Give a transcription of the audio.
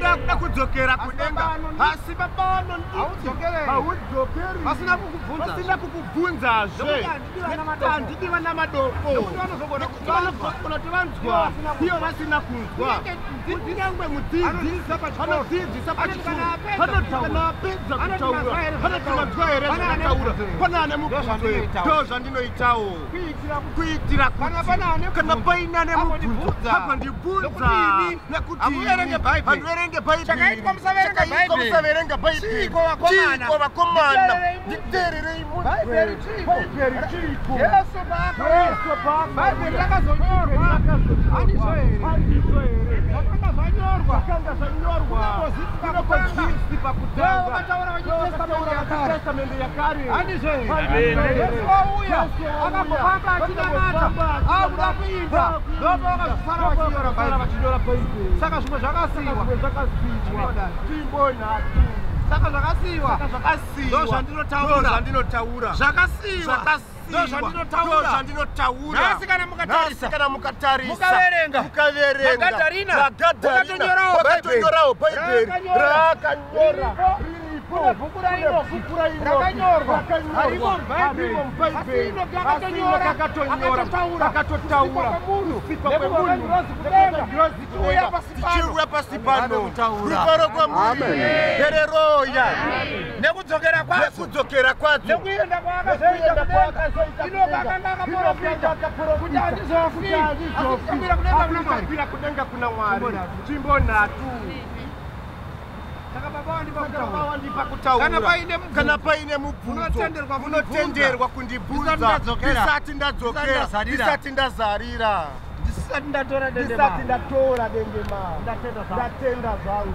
Ndakuda kudzokera kudenga, asi Baba vanonditi, Haudzokeri. Haudzokeri Vasina kukubvunza. Vasina kukubvunzazve. Nekuti handidi vana madoko. Handidi vana madoko. Nekuti vanozogona Nekuti kuvanzwa. vanozogona kutivanzwa. Ivo vasina kunzwa. Ivo vasina kunzwa. Kunyange mudzidzisi Kunyange mudzidzisi anodzidzisa pachikoro. anodzidzisa Anoti pachikoro. kana apedza Anoti kutaura. kana apedza Anoti kutaura. manzwa here Anoti manzwa here Pane ane zvakataura. mubvunzo here? Pane ane mubvunzo here? Ndozvandinoitawo. Ndozvandinoitawo. Kuitira kuti Kuitira kuti Kana pane ane kana mubvunzo, paine ane mubvunzo agondibvunza. agondibvunza. Nekuti imi Nekuti hamuverenge imi Bhaibheri. hamuverenge Bhaibheri. Chakaitwa musaverenga Chakaitwa Bhaibheri. musaverenga Bhaibheri. Chiiko vakomana? Chiiko vakomana? Nditeererei munzwe. Nditeererei munzwe. Bhaibheri chiiko? Bhaibheri chiiko? Jesu paakauya, Jesu paakauya. Bhaibheri rakazonyorwa. Handizvo here? Handizvo here? Zvakanga zvanyorwa. Zvakanga zvanyorwa. Kunongozvisi Kunongozvisi pakutanga. Ndivo vakataura vachitestamende yakare. Testamente yakare. Handizvo here? Handizvo here? Jesu wauya, Jesu wauya, akambofamba achinamata, akambofamba akuda kuinda, akuda ndopavakazosara vachinyora Ndopavakazosara Bhaibheri. vachinyora Bhaibheri. Saka zvimwe zvakasiyiwa. Zvimwe zvakasiyiwa. Tsvimbo Tsvimbo nhatu. Saka zvakasiyiwa. Zvakasiyiwa. Ndozvandinotaura. Ndozvandinotaura. Zvakasiyiwa. Zvakasiyiwa. Ndozvandinotaura. Ndozvandinotaura. Nhasi kana mukatarisa. Nhasi kana mukatarisa. Mukaverenga. Mukaverenga. Magadharina. Magadharina. Vakatonyorawo Vakatonyorawo Bhaibheri. Bhaibheri. Raakanyora. Raakanyora. Riripo. Riripo. Kune bhuku raInoki. Kune bhuku raInoki. Rakanyorwa. Rakanyorwa. Harimo muBhaibheri. Harimo muBhaibheri. Asi Inoki Asi akatonyora. Inoki akatonyora. Akatotaura. Akatotaura. Kusikwa kwemunhu. Kusikwa Nekuva kwemunhu. kwengirozi kudenga. Nekuva kwengirozi Dzichiuya kudenga. pasi pano. Dzichiuya pasi pano. Kutaura. Rufaro kwamuri. Hereroya. Nekudzokera kwadzo. Nekudzokera kwadzo. Nekuenda kwaakazoita Nekuenda kudenga. kwaakazoita Inoki kudenga. akanga Inoki akaprofita. akanga akaprofita. Kuti handizofi. Kuti handizofi. Asi ndichakwira kudenga kuna Mwari. Asi ndichakwira kudenga kuna Mwari. Tsvimbo nhatu. Tsvimbo nhatu. Saka Baba wandipa Saka Baba kutaura. wandipa kutaura. Kana paine mubvunzo. Kana paine mubvunzo. Munotenderwa kundibvunza. Munotenderwa kundibvunza. Ndisati ndadzokera. Ndisati ndadzokera. Ndisati ndazarira. Ndisati ndazarira. Ndisati ndatora Ndisati dendemaro. ndatora dendemaro. Ndatenda zvangu. Ndatenda zvangu.